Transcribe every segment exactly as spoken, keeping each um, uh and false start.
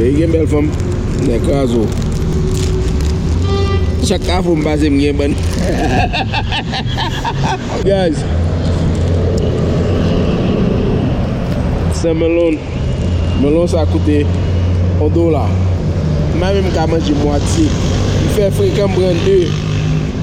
E gen bèl fanm, nèg krazo. Chak kafou m pase m gen bann. Guys. San melon. Melon sa koute yon dola. M pa menm ka manje mwatye. M fè frekan m pran de.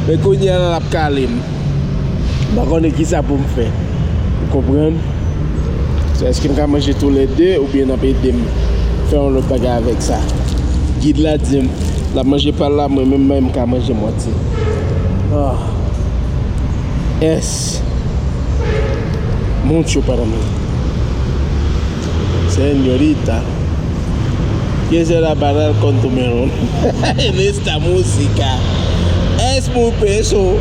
Men kounye a la l ap kale m. M pa konnen kisa pou m fè. Ou konprann? So, èske m ka manje toulède oubyen n ap ede m fè yon lòt bagay avèk sa? Gid la di m l ap manje pa l la, mwen menm, mwen m ka manje mwatye. Ah. Es mucho para mí. Señorita. ¿Qué será para el con tu melón? En esta música. Es muy peso.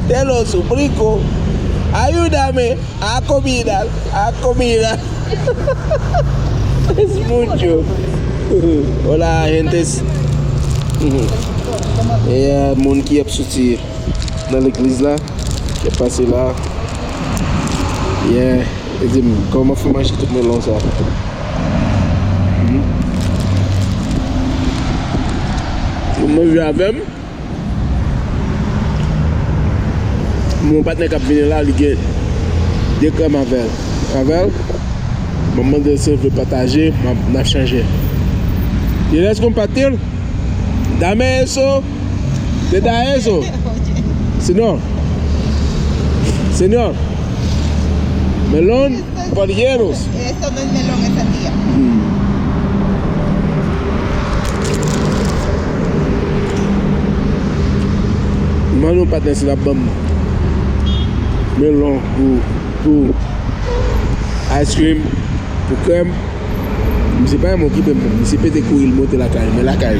Te lo suplico. Ayúdame. A comida. A comida. Es mucho. Hola, gentes. E, moun ki ap soti nan legliz la, ki ap pase la. Yeah. E di m, kòman fè manje tout melon sa? Hmm? Ou manje avè m? Mon patnè k ap vini la, li gen de krèm avè l. Avè l, mwen mande l si l vle pataje, m ap, n ap chanje. ¿Quieres compartir? Dame eso. Te da eso. Señor. Señor. Melón. Polleros. Eso no es melón, es sandía. Hmm. Mwen yon patnè si l ap ban m melon pou, pou ice cream, pou krèm. Misye pa janm okipe m, non. Misye pete kouri, l monte lakay, men lakay.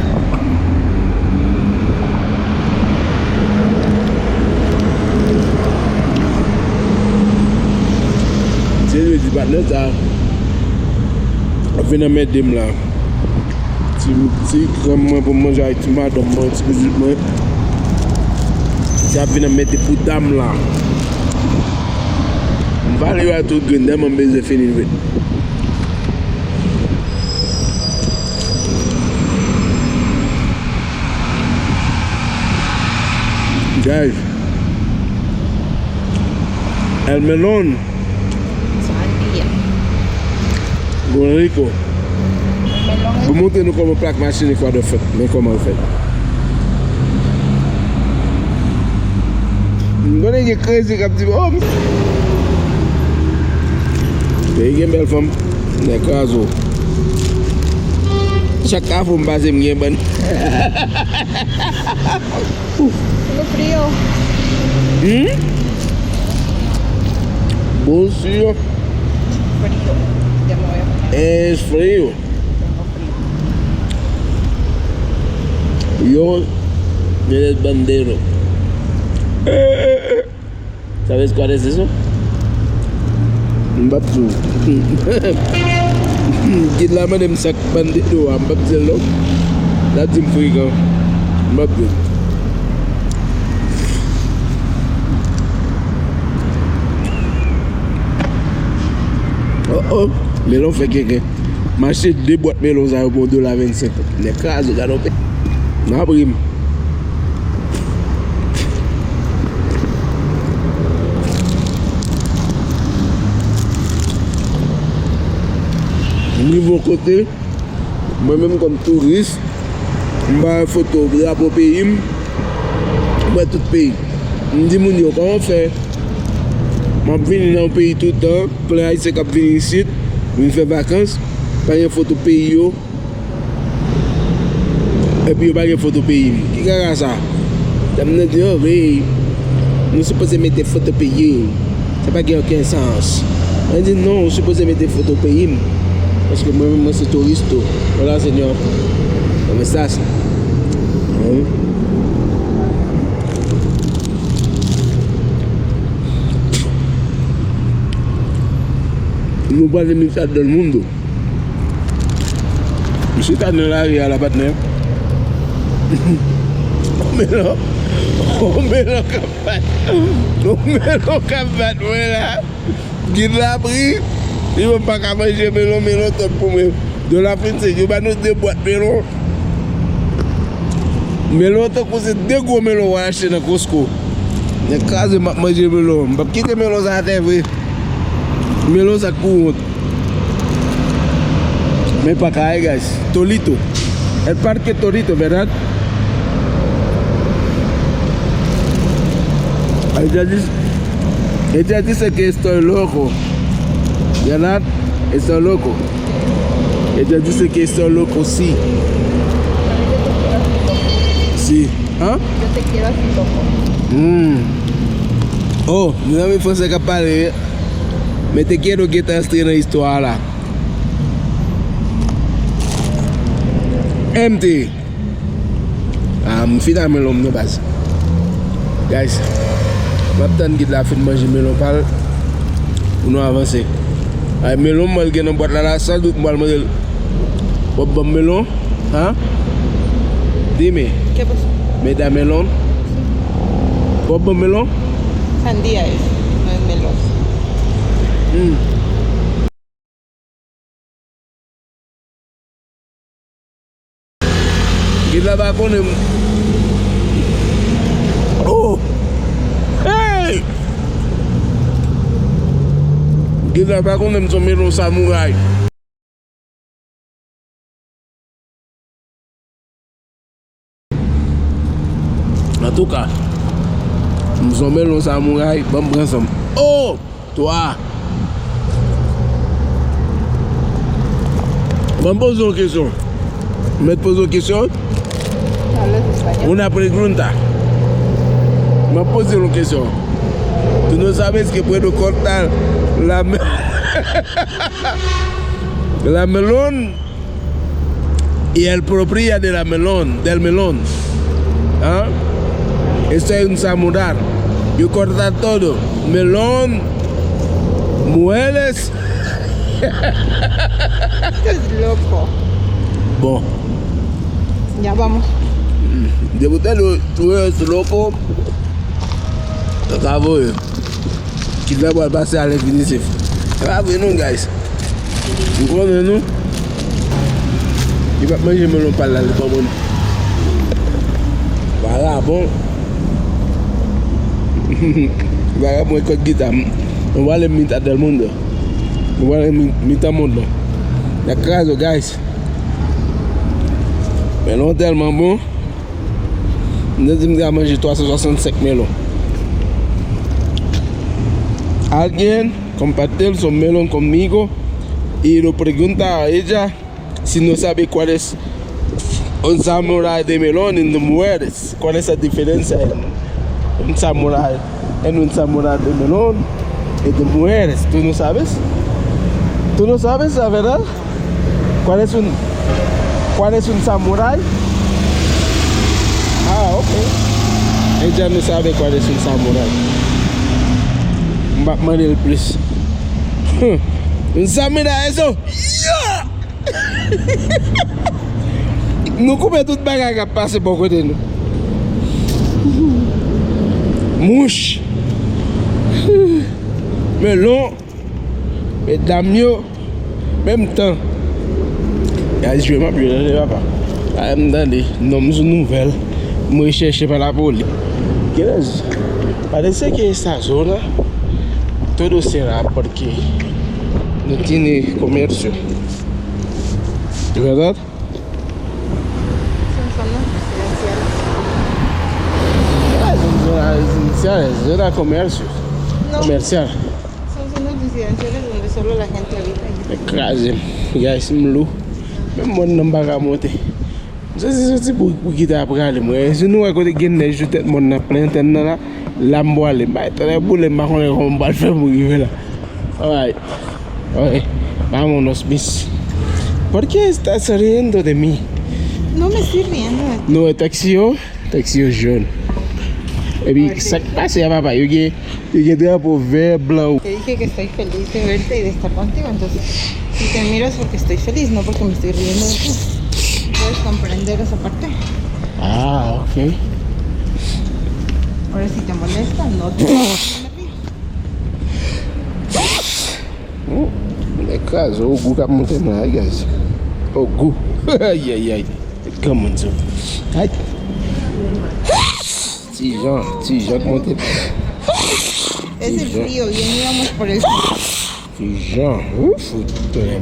Se vle di patnè sa ap vin anmède m la. Ti, ti granm mwen pou m manje ak ti madanm mwen, ti pitit mwen. Sa ap vin anmède pou dam la. M pale yo a tout grenn, dèyè mwen bezwen fini vit. Guys, El Melon. Sandía. Bon, Rico. Melon. Pou montre nou kòman plak machin Ekwatè fèt. Men kòman l fèt. M konnen gen krezi k ap di, oh, m-, peyi gen bèl fanm. Nèg krazo. Chak kafou m pase, m gen bann. Tengo frío. Hmm? Bon, si yo. Frío. Ya me voy a poner. Es frío. Tengo frío. Yo, eres bandero. Eh, eh, eh. ¿Sabes cuál es eso? M p ap di w. Gid la mande m sa k bandero a, m p ap di l non. L ap di m frekan. M p ap di l. Oh, oh, melon fè kenken. M achte de bwat melon sa yo pou yon dola vennsenk. Nèg kraze, gade yon pe. N ap ri m. M rive yon kote, mwen menm kòm touris, m ba yo foto drapo peyi m, m wè tout peyi. M di moun yo, kòman fè? M ap vini nan yon peyi toutan, plen Ayisyen k ap vini isit, vin fè vakans, pa gen foto peyi yo. Epi yo pa gen foto peyi m. Ki kaka sa? Dam nan di, oh, wi, nou sipoze mete foto peyi m. Sa pa gen okenn sans. Mwen di, non, ou sipoze mete foto peyi m. Paske mwen menm, mwen se touris tou. Hola, señor. ¿Cómo estás? Hein? Nou pral vin al del mundo. Misye ta nan lari a la, patnè. On melon, on melon k ap bat. On melon k ap bat mwen la. Gid la ap ri. Li menm pa ka manje melon, melon twòp pou mwen. Dola Princess, yo ba nou de bwat melon. Melon tankou se de gwo melon w al achte nan Costco. Nèg kraze, m ap manje melon. M p ap kite melon sa atè vre. Melon sa kou wont. Men pa kare, guys. Tolito. El parque Torito, ¿verdad? Ella dice, ella dice que estoy loco. ¿Verdad? Estoy loco. Ella dice que estoy loco, sí. Sí. Hein? Yo te quiero así, loco. Mm. Oh, mezanmi, fransè k ap pale. Men te quiero gentan antre nan istwa a la. M T. Ah, m fin ak melon m nan, baz. Guys, m ap tann gid la fin manje melon pa l pou nou avanse. Ay, melon mwen l gen nan bwat la, la, san dout m pral mande l. W ap ban m melon? Hein? Dime. ¿Qué pasó? Me da melón. W ap ban m melon? Sandía es, no es melón. Hmm. Gid la pa konnen m. Oh! Hey! Gid la pa konnen m se yon melon samouray. Antouka, m se yon melon samouray, ban m pran san m. Oh! Twa. Ban m poze yon kesyon. M mèt poze yon kesyon? Hablas español? Una pregunta. M ap poze yon kesyon. ¿Tú no sabes que puedo cortar la me-, la melón? Y el propia de la melón, del melón. ¿Ah? Esto es un samurái. Yo corta todo. Melón, mujeres. Esto es loco. Bon. Ya vamos. Depi w tande yo, tú eres loco. Yo ka voye. Kit la pral pase a lenfinitif. E pa vre non, guys. M konnen nou. Li p ap manje melon pa l la, li pa bon. Vagabon. Vagabon kot gita. Nou prale mitad del mundo. Nou prale mi-, mitan mond lan. N ap kraze, guys. Melon tèlman bon. M te di m te ka manje twa san swasannsenk melon. Alguien compartir su melón conmigo y lo pregunta a ella si no sabe cuál es un samurái de melón y de mujeres. ¿Cuál es la diferencia en un samurái, en un samurái de melón y de mujeres? ¿Tú no sabes? ¿Tú no sabes la verdad? ¿Cuál es un, cuál es un samurái? Ah, ok. Ella no sabe cuál es un samurái. M ap mande l plis. Un samurái, eso. Yeah! Nou koupe tout bagay k ap pase bò kote nou. Mouch. Melon. Medam yo, menm tan. Guys, jwe m ap jwe, tande papa. Ay, m tande, non m sou nouvèl. M rechèche pa lapolis. Guys, parece que esta zona todo cerrado porque no tiene comercio. ¿De verdad? Son zonas residenciales. Ah, es una zona residencial, es zona comercio. No. Comercial. Son zonas residenciales donde solo la gente habita. Kraze m. Guys, m lou. Menm mòn nan m pa ka monte. M santi soti pou, pou kite ap rale mwen. Si nou wè kote gen nèj sou tèt mòn nan, plen tèt nan la, la m pwale. M bay tèt boule, m pa konnen kòman m pral fè pou rive la. Alright. Ok. Vámonos, miss. ¿Por qué estás riendo de mí? No me estoy riendo de ti. Nou wè taksi yo, taksi yo jòn. Epi, sa k pase a, papa? Yo gen Yo gen drapo vè, blan. Te dije que estoy feliz de verte y de estar contigo, entonces, si te miro es porque estoy feliz, no porque me estoy riendo de ti. ¿Puedes comprender esa parte? Ah, ok. Ahora, si te molesta, no te molestes. Hmm, e kraze, ogou k ap monte nan la, guys. Oh, gou. Ay, ay, ay. Granmoun sa. Ay. Ti Jan, Ti Jan k monte. Ese frío, bien, íbamos por el sol. Ti Jan, uf,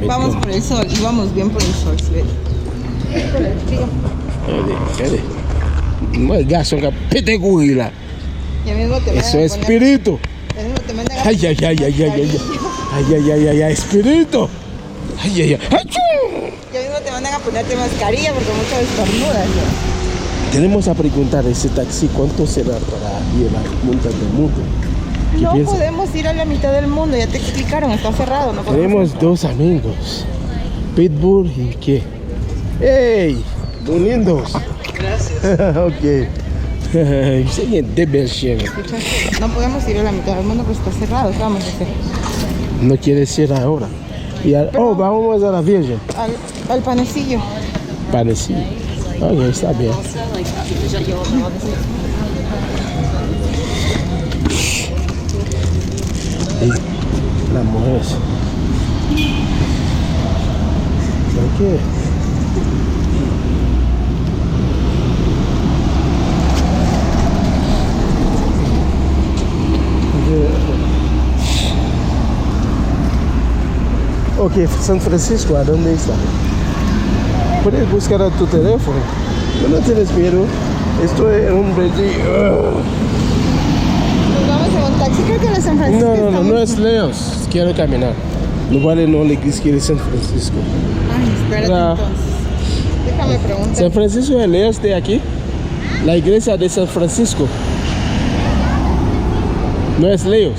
vamos por el sol, íbamos bien por el sol, si ves. Por el frío. Gade, gade. Mwen gason k ap pete kouri la. Ya mismo te mandan a poner, espíritu. Ya mismo te mandan a poner mascarilla. Ay, ay, ay, ay, ay, ay, ay. Ay, ay, ay, ay, ay, espíritu. Ay, ay, ay. Achou! Ya mismo te mandan a ponerte mascarilla porque mucho estornudas, ¿no? Tenemos a preguntar a ese taxi cuánto será para ir a la punta del mundo. ¿Qué piensa? No podemos ir a la mitad del mundo, ya te explicaron, está cerrado, no podemos entrar. Tenemos dos amigos, Pitbull y qué. Hey, bonitos. Gracias. Ok. Misye gen de bèl chen. No podemos ir a la mitad del mundo, pues está cerrado, ¿qué vamos a hacer? No quiere ser ahora. Y al, oh, vamos a la Virgen. Al, al panecillo. Panecillo. Ok, está bien. Ey, la mujer. Ok. Ok, San Francisco, ¿a dónde está? Puedes buscar a tu teléfono. Tú no tienes miedo. Esto es un... Nos vamos en un taxi. Creo que los San Francisco... No, no, no, no es lejos. Quiero caminar. Nou prale nan yon legliz ki rele San Francisco. Ay, espérate entonces. Déjame preguntar. San Francisco es lejos de aquí? La iglesia de San Francisco. No es lejos.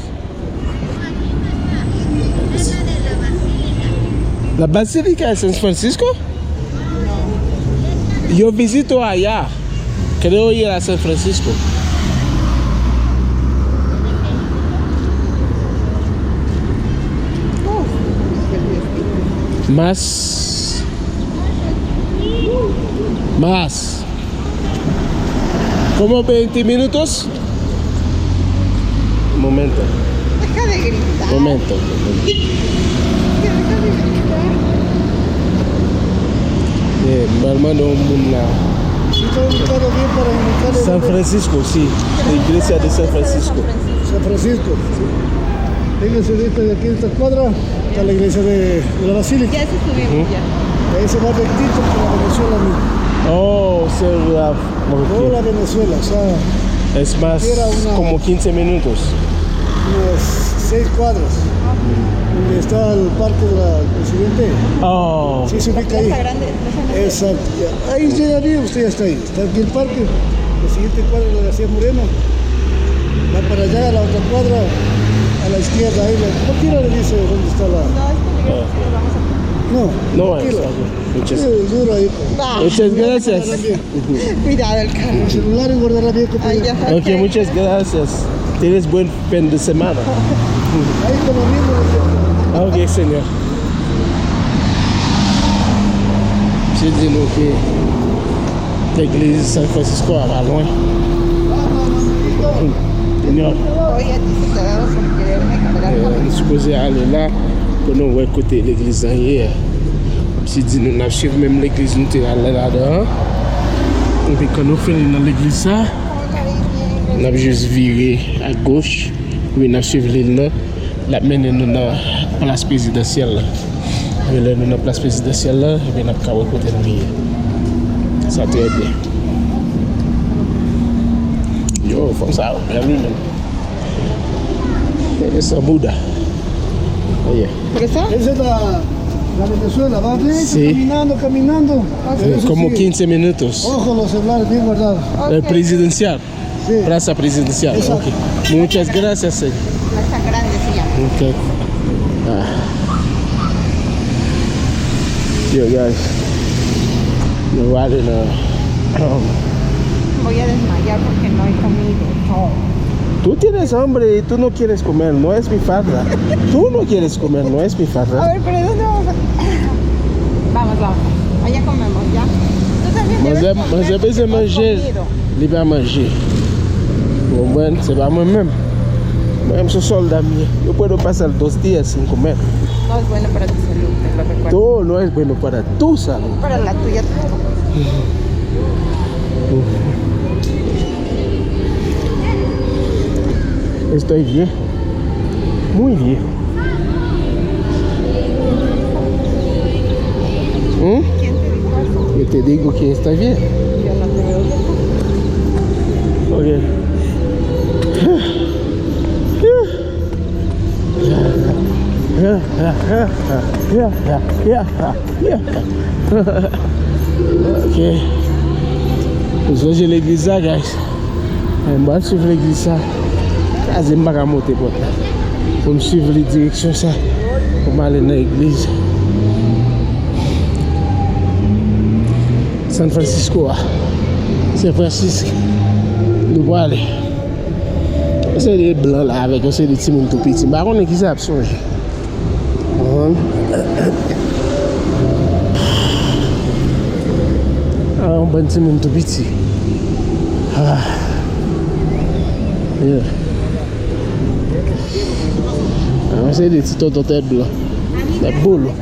La Basílica de San Francisco? Yo vizito allá. Creo ir a San Francisco. Más. Más. Como veinte minutos? Momento. Deja de gritar. Momento. Deja de gritar. Eh, m pral mande yon moun la. San Francisco, sí. La iglesia de San Francisco. San Francisco, sí. Venga, se de aquí, de esta cuadra, está la iglesia de, de la Basílica. Ya eso estuvimos ya. Ahí se va rectito por la Venezuela mismo. Oh, se la... Ok. Toda la Venezuela, o sea, es más, era una, como quince minutos. Unas seis cuadras, donde está el parque de la presidente. Oh. Sí, se ubica ahí. Plaza Grande, Plaza Grande. Exacto, ya. Ahí llega bien, usted ya está ahí. Está aquí el parque, la siguiente cuadra de la García Moreno. Va para allá, a la otra cuadra, a la izquierda, ahí, la, como quiera le dice dónde está la... No, es peligroso, lo vamos a... No, no, tranquila. Está bien. Muchas, sí, duro ahí. Muchas gracias. Cuidado el carro. El celular y guardará bien. Ay, ya. Ok, muchas gracias. Tienes buen fin de semana. Ahí te lo mismo. Ah, ok, señor. Misye di nou ke legliz San Francisco a pa lwen. Señor. Eh, nou sipoze ale la pou nou wè kote legliz la ye. Misye di nou n ap swiv menm legliz nou te al ladan an. Epi kan nou fin nan legliz sa, n ap jis vire agoch, epi n ap swiv liy nan, l ap mennen nou nan plas prezidansyèl la. Epi lè nou nan plas prezidansyèl la, epi n ap ka wè kote nou ye. Sa trè byen. Yo, fanm sa yo bèl wi menm. E san bouda. Oye. Por eso. Esa es la, la Venezuela. Va derecho, sí, caminando, caminando. Ok. Eh, como quince minutos. Ojo, los celulares bien guardados. Ok. El prezidansyèl. Sí. Plaza Presidencial. Exacto. Ok. Muchas gracias, señor. Plaza Grande se llama. Ok. Ah. Yo, guys. Nou ale nan... Voy a desmayar porque no he comido. No. Tú tienes hambre y tú no quieres comer, no es mi falta. Tú no quieres comer, no es mi falta. A ver, pero ¿dónde vamos a...? Vamos, vamos. Allá comemos, ¿ya? Tú también debes comer porque no has comido. Manzè, manzè bezwen manje, li pa manje. Ou konprann? Se pa mwen menm. Mwen menm se sòlda m ye. Yo puedo pasar dos días sin comer. No es bueno para tu salud, te lo recuerdo. Oh, no es bueno para tu salud. Para la tuya. Estoy bien. Muy bien. ¿Mm? ¿Quién te dijo eso? Yo te digo que estoy bien. Yo no te veo bien. Ok. Ok. Nou sonje legliz la, guys. M pral swiv legliz sa. Kraze, m pa ka monte pòt la. Pou m swiv li direksyon sa. Pou m ale nan legliz San Francisco a. San Francisco. Nou prale. Yon seri de blan la avèk yon seri de timoun tou piti. M pa konnen kisa y ap sonje. Konprann? Ah, yon bann timoun tou piti. Ah. Yeah. Ah, yon seri de ti tonton tèt blan. Tèt bolo.